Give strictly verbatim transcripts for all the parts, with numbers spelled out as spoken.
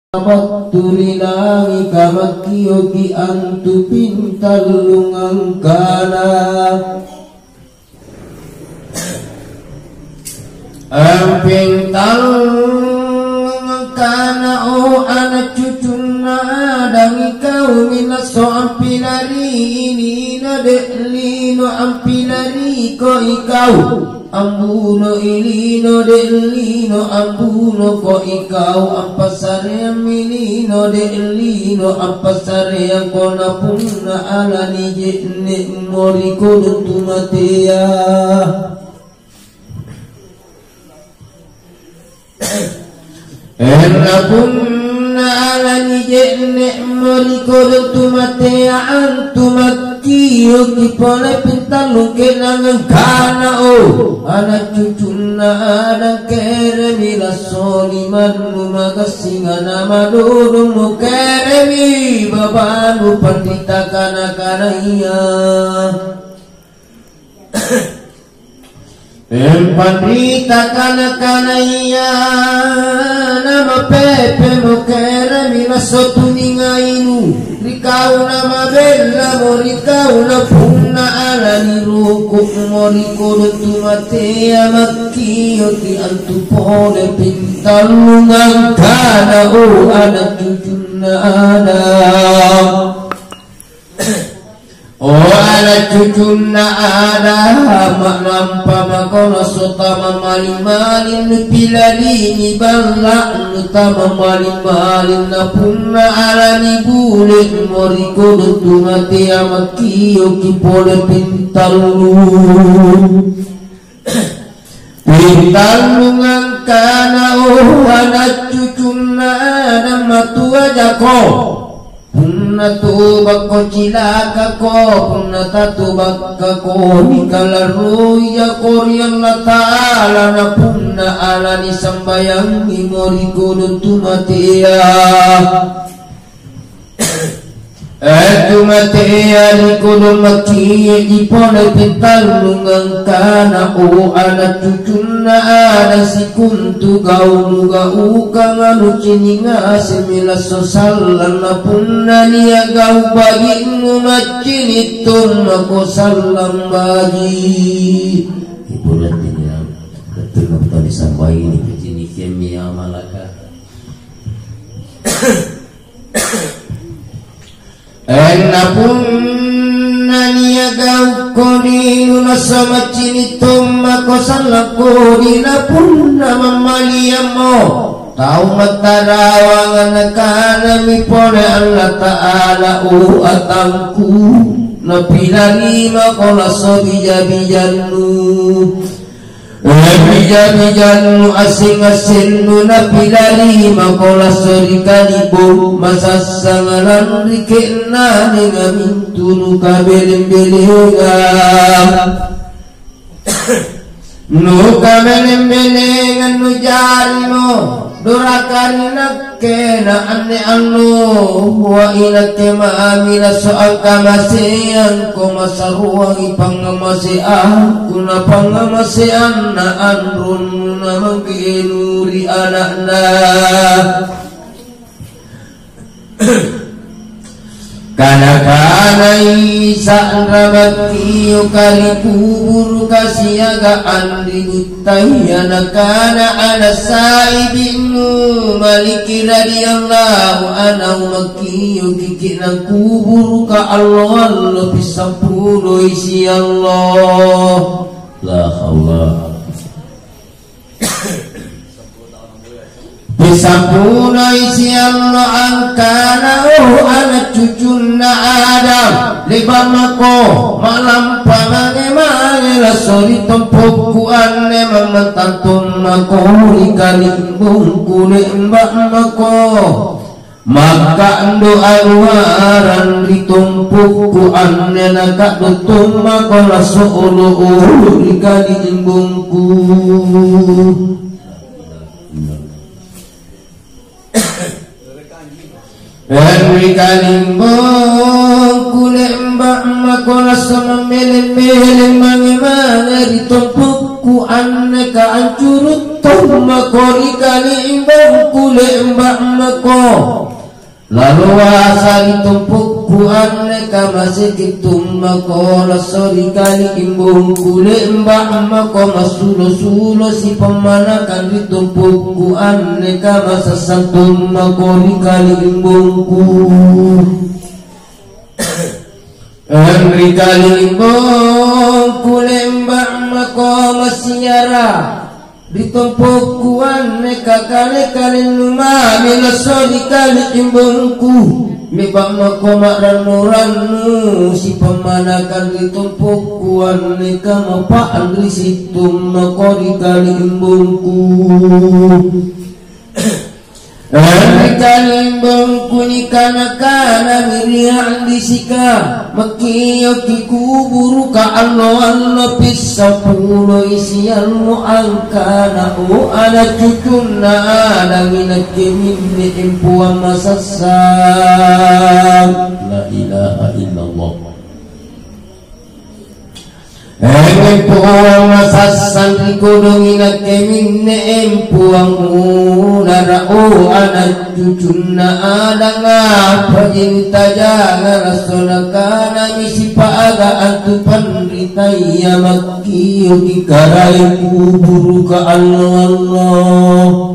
battu ri langika makkioki antu pintallungangkana. Ampintallungangkana, o ana' cucunna Adang, ikau milasso ampilari lino de' lino ampilariko ikau. Ambuno i lino de' lino ambunoko ikau, ampassareammi lino de' lino ampassareangko, na punna ala nije'ne'mo ri kodong tu matea. Enna punna ala nije'ne'mo ri kodong tu matea antu makkioki pole pintallung ke'nanga angkana, o ana' cucunna Adang, keremi lasso limannu magassinga namadodongmo, keremi babanu panrita kana-kanaya. Empanrita kana-kanaya, namapepemo keremi lasso tuningainu, ri kau namabellamo ri kau, na punna ala niruku'mo ri kodong tu matea makkioki antu pole pintallungangkana, o ana' cucunna Adang. O ana' cucunna Adama, nampa mako lasso tama maling-maling nupilalini balla'nu tama maling-maling, na punna ala nibule'mo ri kodong tu matea makkioki pole pintallung. Pintallung angkana, o ana' cucunna Adang, matuajako. Punna tubakko cilakako, punna tatubakkako nikalarruijako ri Allata'ala, na punna ala nisambayangi mo ri kodong tu matea. Eh, tu matea ri kodong makkieji pole pintallung angkana, o ana' cucunna Adang, sikontu gau' nugaukanga nucini' ngasemmi lasso sallang, na punna nia' gau' baji'nu maccini' tommako sallang baji'. Ibu nanti nia', betul na tau disambai ni, kucinikiammi amalaka. Enna punna nia' gau' kodi nunassa maccini' tommako sallang kodi, na punna mammaliammo tau mattarawang nakanami pole Allata'ala, o atangku, napilarimako lasso bija-bijannu. Eh, bija-bijannu, asseng-assennu napilarimako lasso ri kali'bong, masassanga lanri ke'nanga mintu nukabeleng-belengang. Nukabeleng-belengang nujarimo doraka ri nakke na anne alloa, inakke mami lasso angkamaseangko, masarroangi pangngamaseangku na pangngamaseanna anronu na mangkenu ri ana'na. Kana-kanai sa'ra makkioka ri kuburuka siagang ri buttaya, nakana Anas Sa'ib ibnu Maliki radhiyallahu anhu, makkioki ke'nang kuburuka allo-allo pissampuloi siallo. La haula. Risampunai siallo angkana, "Oh, ana' cucunna Adam, le'ba' mako ma'lampa mange-mange lasso ri tompokku anne, mammantang tommako ri kalimbongku, le'ba' mako makka'do aluarang ri tompokku anne, naka'do tommako lasso olo-olo ri kalimbongku." Ri kalimbongku le'ba' mako lasso mammeleng-meleng mange-mange ri tompokku anne, kaancurutta Mako ri kali'bongku le'ba' mako. Laloasa ri tompokku anne kamaseki tummako, lasso ri kali'bongku le'ba' mako, massulo-sulo sipammanakang ri tompokku anne kamasassang tummako ri kali'bongku. Ri kali'bongku le'ba' mako masiara, ri tompokku anne kakale-kalennu mami lasso ri kali'bongku. Le'ba' mako ma'rannu-rannu sipammanakang ri tompokku anne kamapa'risi' tummako ri kali'bongku. Ri kali'bongku nikana-kanami ri a'disika, "Makkioki kuburuka allo-allo pissapuloi siallo angkana, o ana' cucunna Adang, inakke minne empoang masassang." La ilaha illallah. Empoang masassang ri kodong inakke minne empoang ulara, o ana' cucunna Adanga, pajeng tajanga lasso nakanami sipaga antu panritaya, "Makkioki Karaeng kuburuka allo-allo."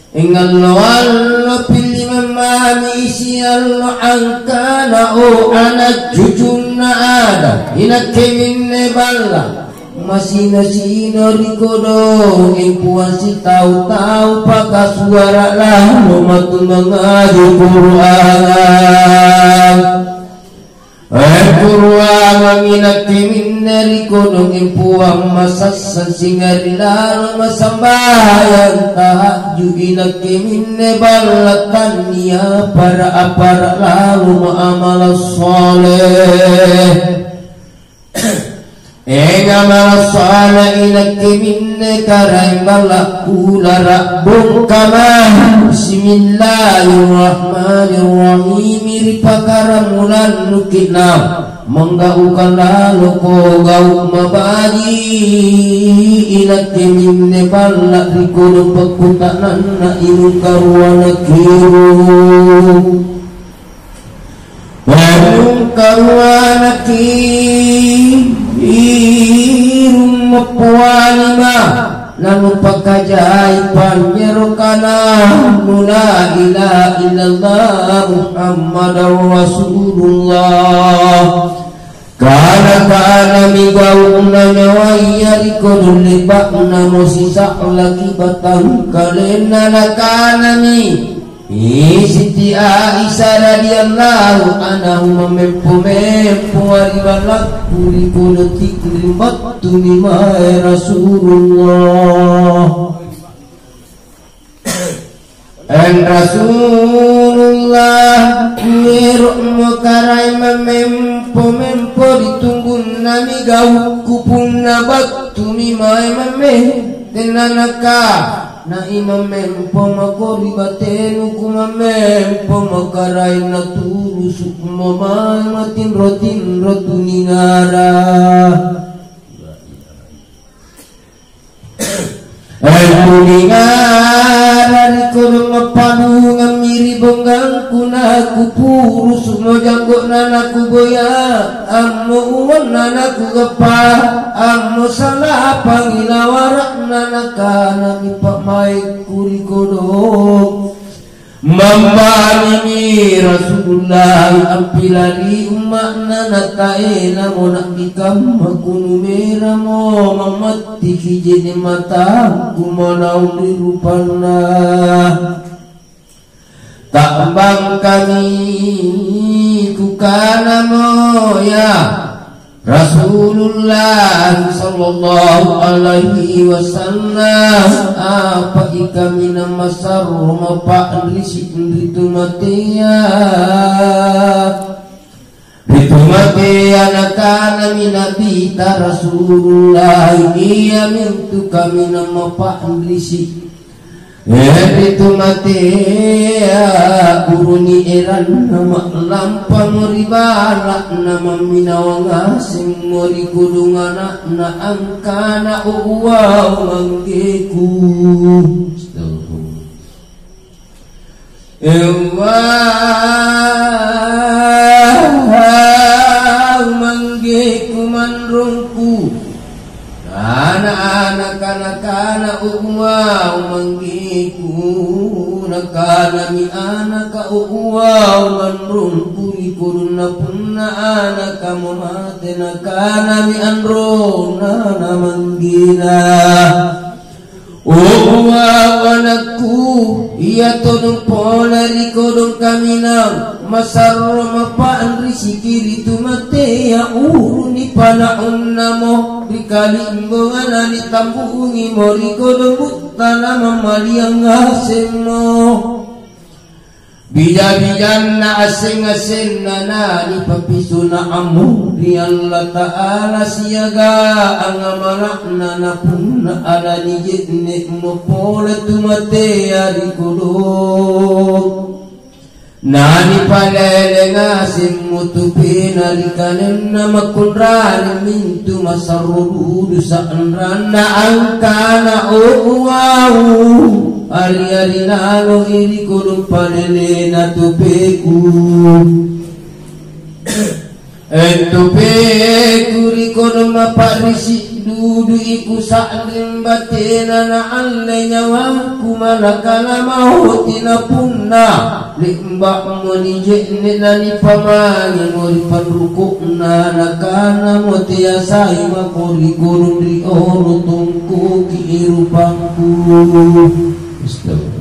Engallo-allo pilli mammami siallo angkana, o ana' cucunna Adang, inakke minne balla'. Masino-sino ri kodong empoang sitau-tau pakasuara' lalo matu mangngaji Qur'anga. Kuruangang inakke minne ri kodong empoang masassang singari lalo masambayang tahajju, inakke minne balla' tannia para-apara' lalo ma'amala' shaleh. Enga mala' sala inakke minne Karaeng balla' ulara' bongkama. Bismillahirrahmanirrahim. Ri pakaramulannu ke'nang manggaukang laloko gau' mabaji', inakke minne balla' ri kodong pakkuta'nanna inung karuana kiru. Wanung karuanaki irung mappualima, nanupakajai panjero kanannu la ilaha illallah Muhammadar Rasulullah. Kana-kanami gau'na nyawaya ri kodong le'ba'namo sisa'laki batangkalenna, nakanami, Siti Aisyah radhiyallahu anha, mammempo-mempoa ri ballakku ri kodong tikri battumi mae Rasulullah. En Rasulullah, kuero'mo Karaeng mammempo-mempo ri tunggunnami gaukku punna battumi mae mammempo. Tena naka, na imang mempo mako ri batenu, kumammempo mako Karaeng naturusu'mo mae matinro-tinro tuningara. Tuningara ri kodong mappadungammi ri bonggangku, nakupurusu'mo janggo'na nakuboya, ammo uonna nakugappa, ammo salapangi lawara'na. Nakanami pa'maikku ri kodong, "Mammanimi Rasulullah ampilari umma'na, nataenamo na'bi kamma kunumeramo, mammattiki je'ne' matangku manaung ri rupanna." Ta'bangkami kukanamo, "Ya Rasulullah sallallahu alaihi wasallam, apa ikaminang masarro mapa'risi' ri tu matea?" Ri tu matea nakanami Nabita Rasulullah, "Iamintu kaminang mapa'risi'." Ri tu matea uruni eranna ma'lampamo ri bala'na, mamminawang ngasemmo ri kodong ana'na angkana, "O uwau manggeku." Astagfirullah. "Ewwa, manggeku manrongku." Kana anaka nakana, "Uwau manggeku." Nakanami anaka, "Uwau manrongku." Ri kodonna punna anakamo mate, nakanami anrona na manggena, "O uwau anakku, ia todong pole ri kodong kaminang, masarro mapa'risiki ri tu matea, uru nipanaunna mo ri kalimbongana, nitambungimo ri kodong buttana, mammaliang ngasemmo." Bija-bijanna asseng-assenna nanipapisona ammo ri Allata'ala siagang amala'na, na punna alani je'ne'mo pole tu matea ri kodong, nanipalele ngasemmo tupena ri kalenna makkunrareng mintu masarro dudu sa'ranna angkana, "O uwau, ari-ari nanoi ri kodong palelena tupeku." Entupeku ri kodong mapa'risi' dudui kusa'ring batena naalle nyawaku, malakala mauti, na punna le'ba'mo nije'ne' nanipamangemo ri panruku'na, nakanamo teasai mako ri kodong ri olo tongkoki rupangku. Astagfirullah.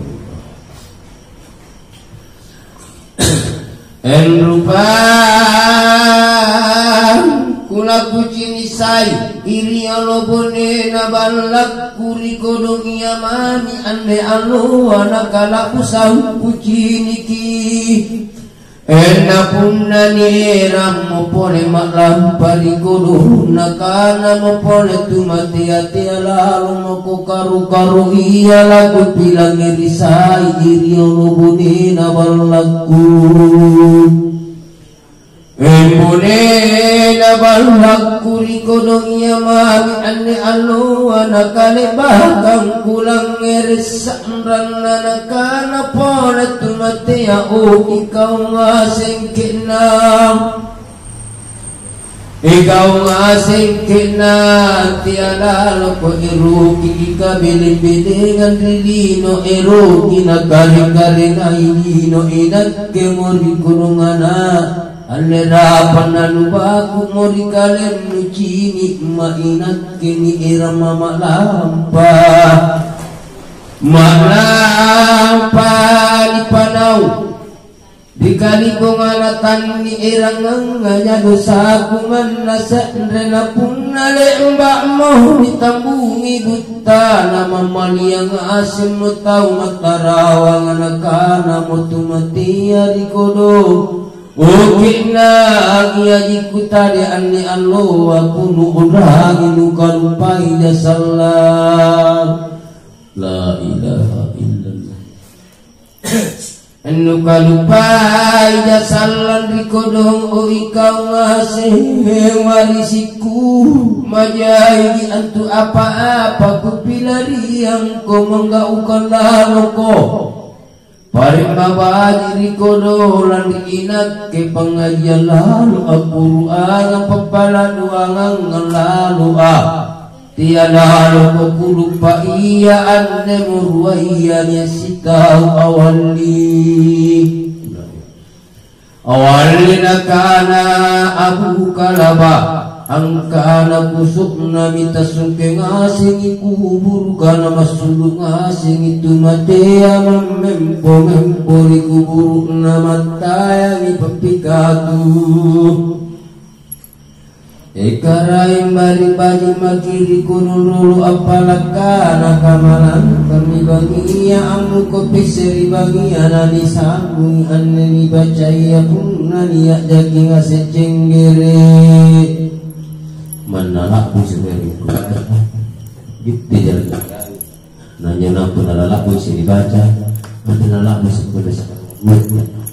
Enrupang kulakucinisai ri riolo bonena ballakku ri kodong ia mami anne alloa nakala'busang kuciniki. Enna punna nierammo pole ma'lampa ri kodong, nakanamo pole tu matea-tea lalomo Kukaru-karu ia lakupilangngerisai ri riolo bonena ballakku. E bonena ballakku ri kodong ia mami anne alloa, nakale'bakang kulangngere' sa'ranna nakana pole tu matea, "O ikau ngaseng ke'nang." Ikau ngaseng ke'nang tea laloko eroki ikabeleng-belengang ri lino, eroki nakare-karengai lino, inakkemo ri kodongana, anne rapang nanubaku'mo ri kalennu, cini'ma inakke nierang ma'lampa, ma'lampa nipanau. Ri kalimbongana tannierangang anya dosaku manna se're, na punna le'ba'mo nitambungi buttana, mammaliang ngasemmo tau mattarawanga nakanamo tu matea ri kodong, "O ke'nang iaji kutare anne alloa, kunuu'rangi nukalupaija sallang." La ilaha illallah. Nukalupaija sallang ri kodong, o ikau ngaseng warisikku, majaiji antu apa-apa kupilariangko manggaukang laloko. Parimma baji' ri kodong lanri inakke pangngajiang lalo, appuruangang pappala' doangang laloa. Tea laloko kuluppa ia anne muruaya nia' sitau awalli. Awalli nakana Abu Kalaba, angkana kusu'nami tassungke ngasengi kuburuka, namasulu' ngasengi tu matea mammempo-mempo ri kuburu'na, mattayangi pappikatu. Ekaraeng bari-bari maki ri kodong lolo, appalakka nakamalangkammi bangia, ammuko pesse ri bangia, nanisambungi anne nibacaya punna nia'jaki ngaseng cenggere'. Manna la'bu sebaring gitti jalan. Nanya nampuna lala'bu Bisa dibaca, maka nala'bisi pole sakaramuanna.